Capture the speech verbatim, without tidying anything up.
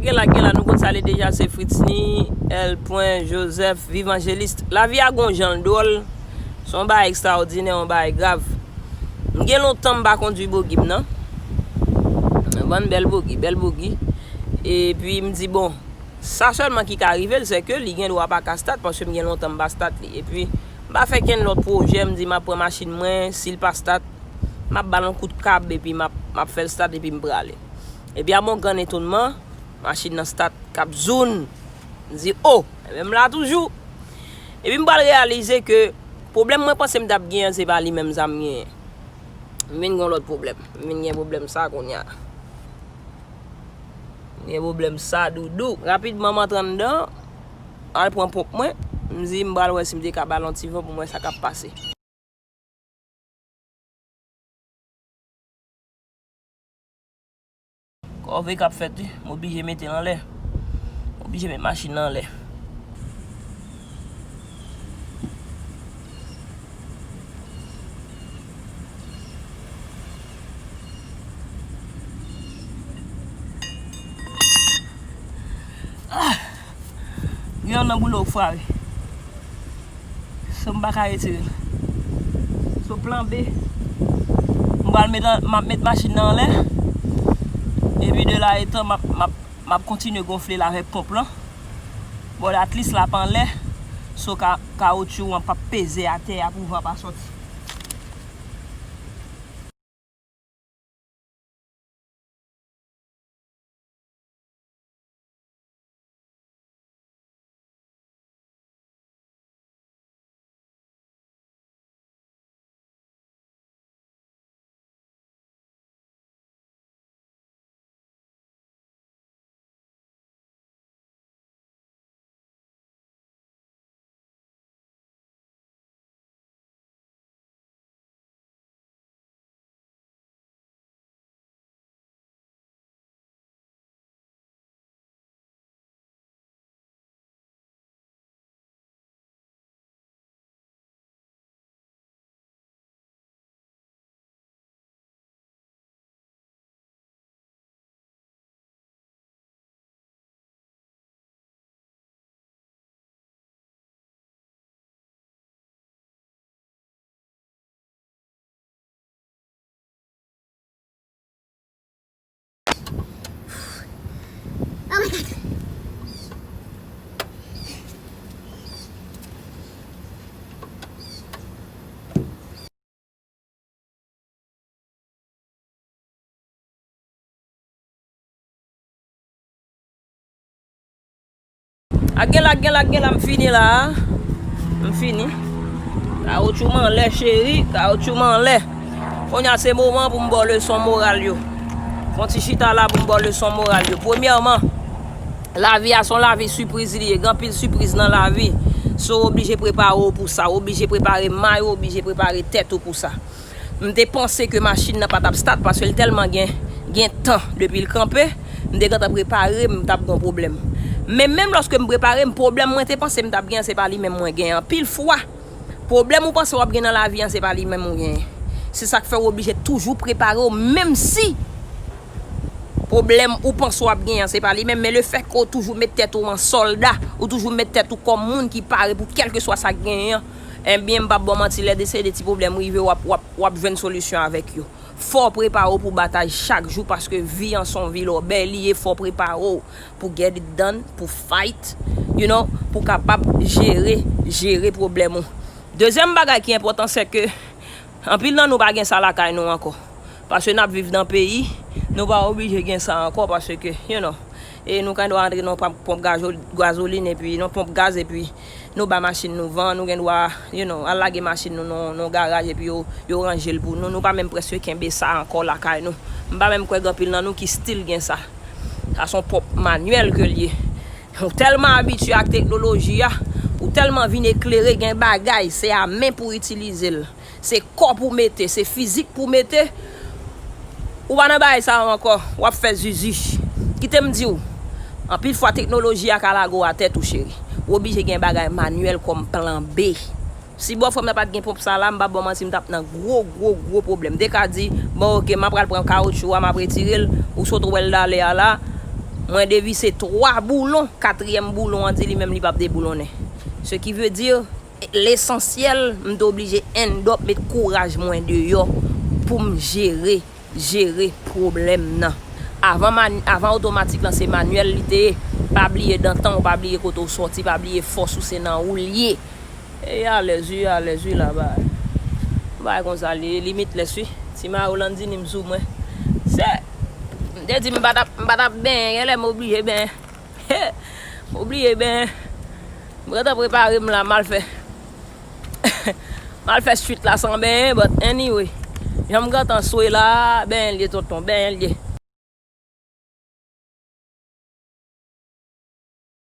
Gen la, gen la, nou konn sa l ye deja, se Fritzny, L. Joseph, Vivangelist. Lavi a gon jan l dwòl, se yon bagay ekstraòdinè, yon bagay grav. M gen lontan m pa kondui bogi m nan. Yon bann bèl bogi, bèl bogi. Epi m di, bon, sa sèlman ki ka rive l, se ke li gen dwa pa ka stat, paske m gen lontan m pa stat li. Epi, m pa fè kenn lòt pwojè, m di m ap pran machin mwen, si l pa stat, m ap ba l yon kout kab, epi m ap, m ap fè l stat, epi m prale. Epi, a mon grann etonnman, machin nan stat, k ap zoun. M di, o, enben m la toujou. Epi m pral reyalize ke pwoblèm mwen panse m t ap genyen an, se pa li menm sa m genyen. M vin gen yon lòt pwoblèm. M vin gen pwoblèm sa kounye a. M gen pwoblèm sa doudou. Rapidman, m antre anndan, al pran ponp mwen. M di, m pral wè si m te ka ba l yon ti van pou m wè sa k ap pase. Kòve k ap fèt, wi. M oblije mete l anlè. M oblije met machin nan anlè. Ah! Gen yon nan boule w fwa, wi. So, m pa ka retire l. So, plan B, m pral met an, m ap met machin nan anlè. Epi de la etan, m ap, m ap, m ap kontinye gonfle l avèk ponp lan. Bon, at least l ap anlè. So, ka, kawotchou an p ap peze atè a pou van pa sòti. Ak gen la, ak gen la, ak gen la, m fini la. M fini. Kawotchou m anlè, cheri. Kawotchou m anlè. Kounye a se moman pou m ba w leson moral yo. Fè yon ti chita la pou m ba w leson moral yo. Premyèman, lavi a se yon lavi sipriz li ye. Gen anpil sipriz nan lavi. So, w oblije prepare w pou sa. W oblije prepare may ou, w oblije prepare tèt ou pou sa. M te panse ke machin nan pa t ap stat paske l tèlman gen, gen tan depi l kanpe. M te gentan prepare m, m t ap gen yon pwoblèm. Men menm lòske m prepare m, pwoblèm mwen te panse m t ap genyen, se pa li menm mwen genyen. Anpil fwa, pwoblèm ou panse w ap gen nan lavi an, se pa li menm ou genyen. Se sa k fè w oblije toujou prepare w, menm si pwoblèm ou panse w ap genyen an, se pa li menm. Men lefètke w toujou met tèt ou an sòlda, ou toujou met tèt ou kòm moun ki pare pou kèlkeswa sa k genyen an, ebyen, m p ap ba w manti, lè de seri de ti pwoblèm rive, w ap, w ap, w ap jwenn solisyon avèk yo. Fò w prepare w pou batay chak jou, paske vi an se yon vi lòbèy li ye. Fò w prepare w pou get it done, pou fight, you know, pou kapab jere, jere pwoblèm ou. Dezyèm bagay ki enpòtan, se ke anpil nan nou pa gen sa lakay nou ankò. Paske n ap viv nan peyi, nou pa oblije gen sa ankò, paske, you know, e nou gen dwa antre nan ponp, ponp gazo-, gazolin, epi nan ponp gaz, epi nou ba machin nou van, nou gen dwa, you know, al lage machin nou nan, nan garaj, epi yo, yo ranje l pou nou. Nou pa menm prèske kenbe sa ankò lakay nou. M pa menm kwè gen anpil nan nou ki still gen sa. Sa se yon ponp manyèl ke l ye. Ou tèlman abitye ak teknoloji a, ou tèlman vin eklere, gen bagay, se a men pou itilize l. Se kò pou mete, se fizik pou mete. Ou pa nan bagay sa yo ankò, w ap fè zuzu. Kite m di w, anpil fwa teknoloji a ka lage w atè tou, cheri. Ou oblije gen bagay manyèl kòm plan B. Si bòfrè m nan pa t gen ponp sa la, m p ap ba w manti, m t ap nan gwo, gwo, gwo pwoblèm. M te ka di, bon, oke, m ap pral pran kawotchou a, m ap retire l, ou sot wè l dale a la, Mwen devise twa boulon, katriyèm boulon an di li menm li p ap deboulonnen. Ce qui veut dire, lesansyèl, m te oblije end up met kouraj mwen deyò pou m jere, jere pwoblèm nan. Avan, man, avan otomatik lan, se manyèl li te ye. Pa bliye dantan w, pa bliye kote w sòti, pa bliye fòs ou, se nan ou l ye. E alèz wi, alèz wi la bay. Bay konsa li limitless wi. Ti mayo Landini m sou mwen. Se m te di m pa t ap, m pa t ap benyen, genlè m oblije benyen. M oblije benyen. M gentan prepare m la, m al fè. M al fè street la san benyen, but anyway. Jan m gentan swe la, benyen l ye tonton, benyen l ye.